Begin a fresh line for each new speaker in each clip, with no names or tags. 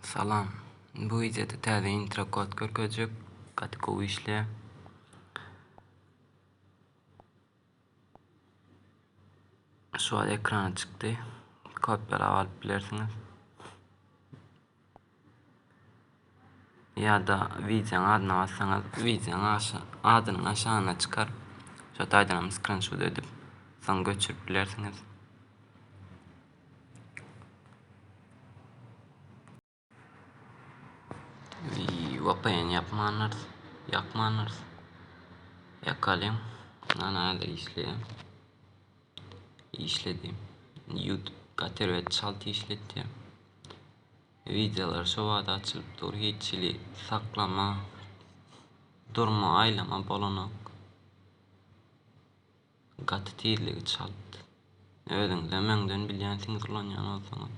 Salam. Bu wideoda täze intro kod görkezjek. Gaty gowy işleýär. Şu wagt ekrana çykdy. Kopýalap alyp bilersiňiz. Ýa-da wideoň adyna bassaňyz, wideoň adynyň aşagyna çykar. Şo taýdan hem skrinşot edip, soň göçürip bilersiňiz. VPN ýapmanarys. Ýakmanarys. Ýakalyň. Ana häzir işleýär. Işledi. YouTube gaty erbet çalt işletýär. Wideolar şo bada açylyp dur. Hiç hili saklama, durma, aýlama bolanok. Gaty tizligi çalt. Özüňizem öňden bilýänsiňiz ulanýan bolsaňyz.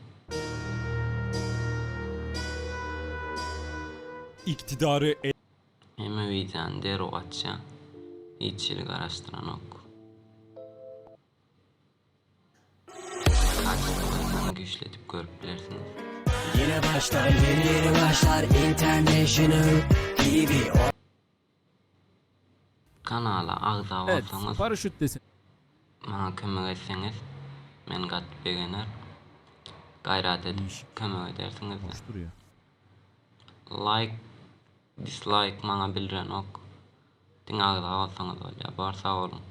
Iktidary el.
Hemme wideony derrew açýa. Hiç hili garaşdyranok. Açdygyňyzdan güýçledip görüp bilersiňiz.
Yine başlar yeni yeni başlar International TV
Kanala agza
Evet,
bolsaňyz
paraşüt desen.
maňa kömek etseňiz men gaty begener. Gaýrat edip
Değişik.
kömek edersiňiz.
Hoş duruyor.
Like, dislike maňa bildirenok. Diňe agza bolsaňyz bolýar. Bar sag boluň.